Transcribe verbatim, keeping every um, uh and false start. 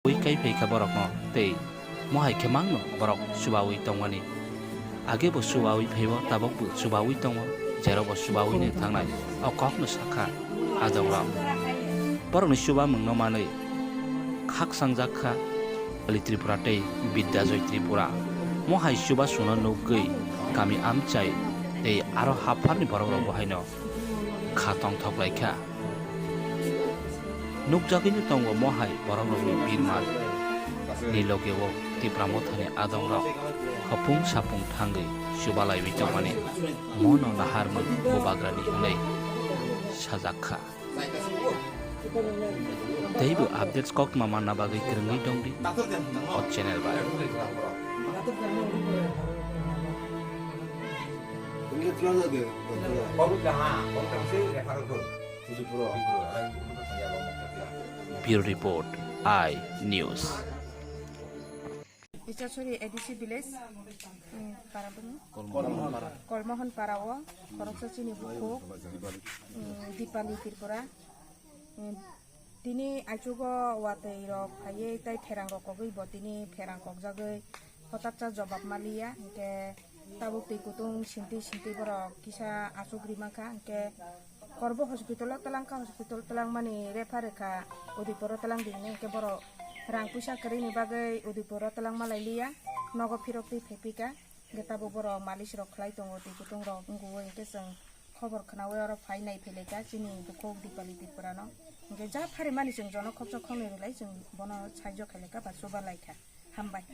Ui kai phai kha borokno tei mohai khe mangno borok chubaui tongmani. Age bo chubaui phaibo, tabok bo chubaui tongo, jerok bo chubaui ni thangnai o kokno sakha adongrok. Borokni chubamungno manwi khaksangjak kha Kali Tripura tei Bidya Joy Tripura. Mohai chuba suno nugwi kami amchai tei aro hapharni borokrok bo haino kha tongthok lai kha. Nukjagwino tongo mohai borokrokni birman ni logeo Tipra Mothani adongrok hopung sapung thangwi chubalaiwi tongmani mono naharmung bubagrani hwnwi sajak kha. Teibo updates kokma manna bagwi kwrwngwi tongdi o channel bai. Bureau Report, I News. Ichasori A D C village, mm, para bini? Kolmohon para o, khoroksa chini bukhuk, mm, Dipali Tripura. Mm, tini aichugo watwi rok phaiwi tei pherang rok kogwi bo tini pherang kokjagwi hotaksa jobab maliya, hinkhe tabuk twi kutung sintwi sintwi borok kisa achuk ri mankha, hinkhe Korbo hospital o twlang kha, hospital twlang mani refer rwkha Udaipur o twlang di hinwi, hinkhe borok rang puisa kwrwini bagwi Udaipur o twlang malai liya, nogo phirok twi phai pika, hinkhe tabuk borok malis rok khlai tongo, twi kutung rok wngwi, hinkhe chwng khobor khwnaui oro phai nai phai lai kha chini bukhuk Dipali Tripura no, hinkhe ja phari mani chwng jono khoksa khoknwi rwlai chwng bono saijo khai lai kha ba chuba lai kha. Hambai.